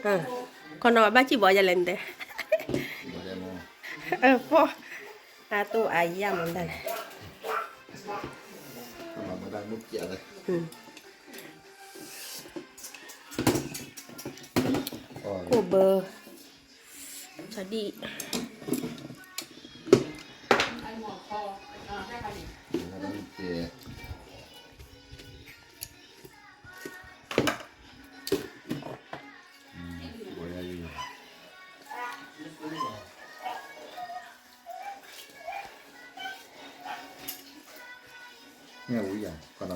ခီနီၤဘၣ်စံၣ်ဘီယလဲၣ်န့ၣ်တဲ, အၢ ပီၢ်, အတိၢ်အါယၢ်မတၤလဲၣ်, အိၣ်ဘၢ သဒံၣ်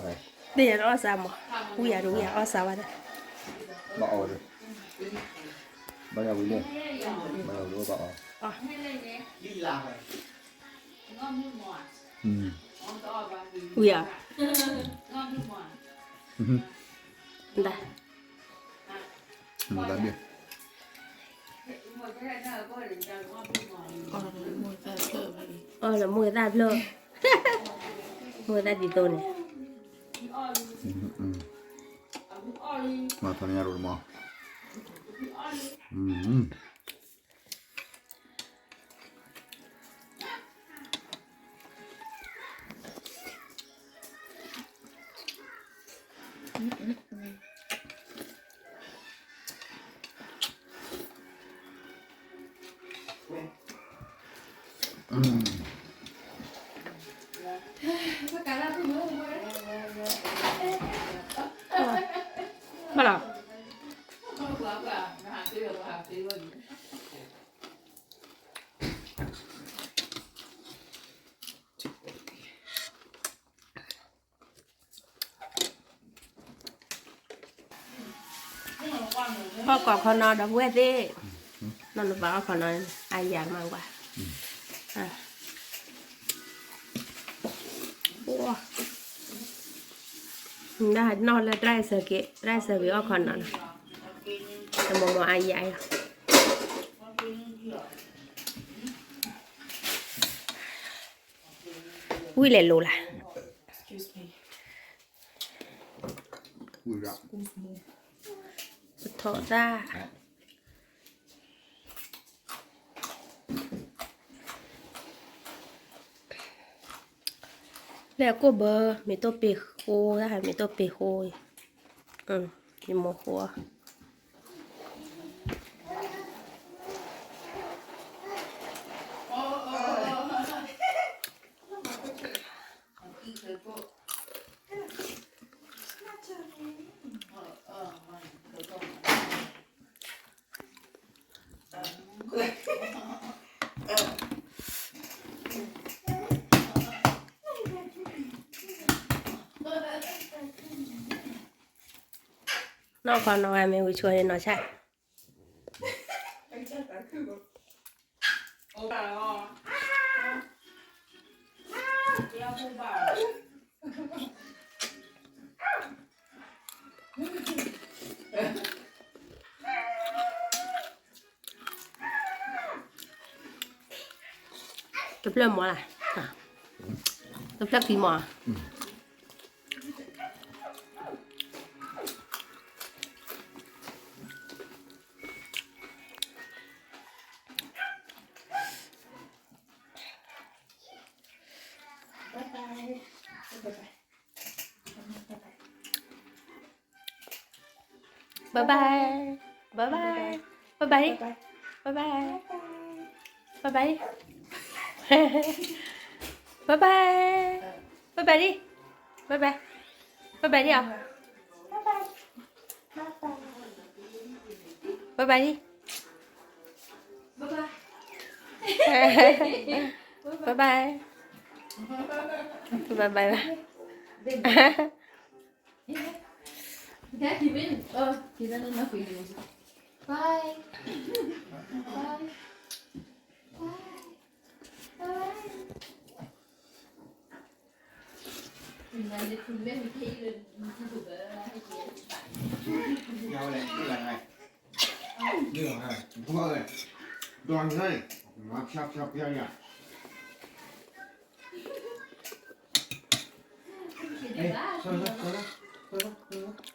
န့ၣ်ယအီၣ်စါမး, ဝံယၤတဝံယၤအီၣ်စါဝဲဒၣ်, ဘၣ်အီၣ်ဝဲဒၣ်, ဘၣ်ယၤဝံၤန့ၣ်, ဘၣ်ယၤဝံၤဘၣ်အီၣ်, ဝံယၤ, မတၤဘ့ၣ်, အီၣ်လၢမိၢ်သၣ်ဖျၢၣ်, မိၢ်သၣ်ဒ်သိးန့ၣ်, မၤထီၣ်န့ၢ်ယၤရိတမီၤ, ဘၣ်လီၤ ဟီၣ်ခိၣ်ခီနီၤဒီပုၢ်ဝဲၢ်သ့ၣ်, နီၢ်နပၢ်ဟီၣ်ခိၣ်နီၤ, အါယၤမးကွၢ်, နဒၣ်နီၢ်လၢတရၢ်စၢၤက့ၤ တရၢ်စၢၤက့ၤဟီၣ်ခိၣ်နီၤနီၤ, တမီၤမီၤအါယၤယၤ ဝံၣ်လဲၤလိၤလၢ်, ပထီၣ်သၣ်, လဲၤကိၢ်ဘၢ မ့ၢ်တိၢ်ပ့ၤဃိ, မ့ၢ်တိၢ်ပ့ၤဃိ, ယမိၢ်ဃိ နီၢ်ခီနီၢ်ဂၤမ့ၢ်ဝံၤဆိန့ၣ်နီၢ်ဆၣ် တဖျၢၣ်မီၤလၢ်, တဖျၢၣ်ခံမီၤ, ဘၣ်ဘၣ်, ဘၣ်ဘၣ်, ဘၣ်ဘၣ်, ဘၣ်ဘၣ်, ဘၣ်ဘၣ်, ဘၣ်ဘၣ်, ဘၣ်ဘၣ်, ဘၣ်ဘၣ်, ဘၣ်ဘၣ်, ဘၣ်ဘၣ်, ဘၣ်ဘၣ်, ဘၣ်ဘၣ်, ဘၣ်ဘၣ်, ဘၣ်ဘၣ်, bye, bye, bye.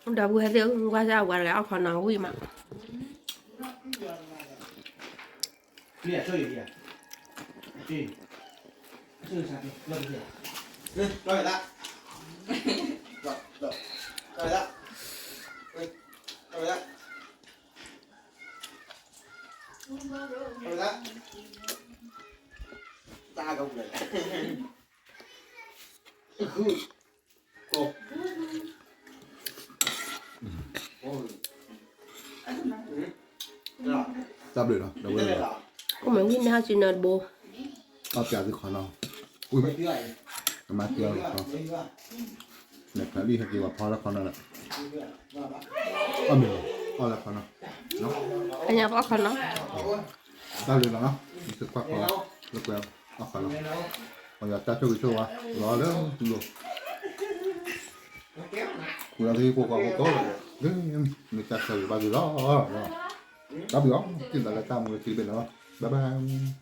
ဒီပုၢ်ဝဲၢ်သ့ၣ် ကွၢ်စၢ်ဝဲတဂၤအီၣ်ခိၣ်နီၤဝံၣ်မး, မ့ၢ်အဆိၣ်ယံၤယံၤ, အဆိၣ်ယံၤ, အဆိၣ်ယံၤစးက့, လီၤက့ၤ, လီၤက့ၤလၢ, လီၤ, လီၤ, လီၤက့ၤလၢ, လီၤက့ၤလၢ, လီၤက့ၤလၢ, တၢ်ကပူၤလဲၣ်, တၢ်ဘျုးလီၤ, အိၣ်မ့ၢ်ဝံၣ်န့ၣ်ဟးစံၣ်နီၤတဘိ, အီၣ်ပျးသုခီနီၤ, ဝံၣ်မ့ၢ်, ကမၤတံၢ်အီၣ်လီၤခီ, လဲၤဖျါလံဟဲက့ၤဝဲဖီလၢခီနီၤလၢ, အီၣ်မ့ၢ်လီၤ, အီၣ်လၢခီနီၤ, အညါပအီၣ်ခီနီၤ, တၢ်ဘျုးလီၤနီၤ, ယသုကွၢ်ဃီ, လၢကွဲးအီၣ်ခီနီၤ, ပယီၤတၢ်ဆိၣ်ဂ့ၤဆိၣ်ဝါ, လီၤလၢတူၢ်လိာ် ပူၤလီၤကဟံၣ်ဖိဃီဖိကိးဂၤဒဲး, မ့ၢ်တၢ်ဆၢဂ့ၤဘၣ်သုလီၤ, တၢ်ဘျုးလီၤ, က့ၤသးလၢတၢ်မူလၢခံတဘ့ၣ်လီၤ, bye bye.